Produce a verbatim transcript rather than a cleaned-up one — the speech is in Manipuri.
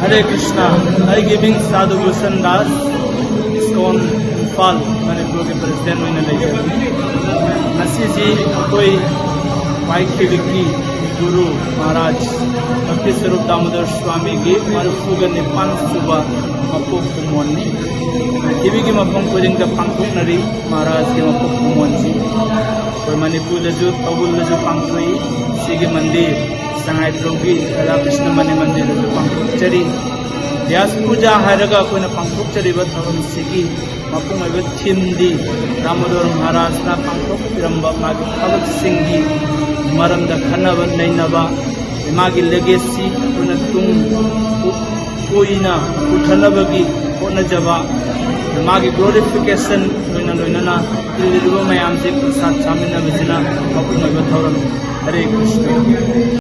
ꯍꯔꯦ ꯀ꯭ꯔꯤꯁꯅ꯫ ꯑꯩꯒꯤ ꯃꯤꯡ ꯁꯥꯙꯨ ꯚꯨꯁꯟ ꯗꯥꯁ, ꯏꯁꯀꯣꯟ ꯏꯝꯐꯥꯜ ꯃꯅꯤꯄꯨꯔꯒꯤ ꯄ꯭ꯔꯦꯁꯤꯗꯦꯟ ꯑꯣꯏꯅ ꯂꯩꯖꯕꯅꯤ꯫ ꯉꯁꯤꯁꯤ ꯑꯩꯈꯣꯏ ꯋꯥꯏ ꯀꯦ ꯕꯤꯒꯤ ꯒꯨꯔꯨ ꯃꯍꯥꯔꯥꯖ ꯚꯛꯇꯤ ꯁꯔꯨꯞ ꯗꯥꯃꯣꯗꯔ ꯁ꯭ꯋꯥꯃꯤꯒꯤ ꯃꯔꯤꯐꯨꯒ ꯅꯤꯄꯥꯟ ꯁꯨꯕ ꯃꯄꯣꯛ ꯀꯨꯝꯑꯣꯟꯅꯤ꯫ ꯄ꯭ꯔꯤꯊꯤꯕꯤꯒꯤ ꯃꯐꯝ ꯈꯨꯗꯤꯡꯗ ꯄꯥꯡꯊꯣꯛꯅꯔꯤ ꯃꯍꯥꯔꯥꯖꯒꯤ ꯃꯄꯣꯛ ꯀꯨꯝꯑꯣꯟꯁꯤ꯫ ꯑꯩꯈꯣꯏ ꯃꯅꯤꯄꯨꯔꯗꯁꯨ, ꯊꯧꯒꯜꯗꯁꯨ ꯄꯥꯡꯊꯣꯛꯏ꯫ ꯁꯤꯒꯤ ꯃꯟꯗꯤꯔ ꯁꯉꯥꯏꯄ꯭ꯔꯧꯒꯤ ꯔꯥꯙꯥ ꯀ꯭ꯔꯤꯁꯅ ꯃꯅꯤ ꯃꯟꯗꯤꯔꯗꯁꯨ ꯄꯥꯡꯊꯣꯛꯆꯔꯤ꯫ ꯕ꯭ꯌꯥꯁ ꯄꯨꯖꯥ ꯍꯥꯏꯔꯒ ꯑꯩꯈꯣꯏꯅ ꯄꯥꯡꯊꯣꯛꯆꯔꯤꯕ ꯊꯧꯔꯝꯁꯤꯒꯤ ꯃꯄꯨꯡ ꯑꯣꯏꯕ ꯊꯤꯝꯗꯤ ꯗꯥꯃꯣꯗꯣꯔ ꯃꯍꯥꯔꯥꯖꯅ ꯄꯥꯡꯊꯣꯛꯄꯤꯔꯝꯕ ꯃꯥꯒꯤ ꯊꯕꯛꯁꯤꯡꯒꯤ ꯃꯔꯝꯗ ꯈꯟꯅꯕ ꯅꯩꯅꯕ, ꯃꯥꯒꯤ ꯂꯦꯒꯦꯁꯤ ꯑꯩꯈꯣꯏꯅ ꯇꯨꯡ ꯀꯣꯏꯅ ꯄꯨꯊꯅꯕꯒꯤ ꯍꯣꯠꯅꯖꯕ, ꯃꯥꯒꯤ ꯒ꯭ꯂꯣꯔꯤꯐꯤꯀꯦꯁꯟ ꯂꯣꯏꯅ ꯂꯣꯏꯅꯅ ꯇꯤꯜꯂꯤꯕ ꯃꯌꯥꯝꯁꯦ ꯄ꯭ꯔꯁꯥꯗ ꯆꯥꯃꯤꯟꯅꯕꯁꯤꯅ ꯃꯄꯨꯡ ꯑꯣꯏꯕ ꯊꯧꯔꯝꯅꯤ꯫ ꯍꯔꯦ ꯀ꯭ꯔꯤꯁꯅ꯫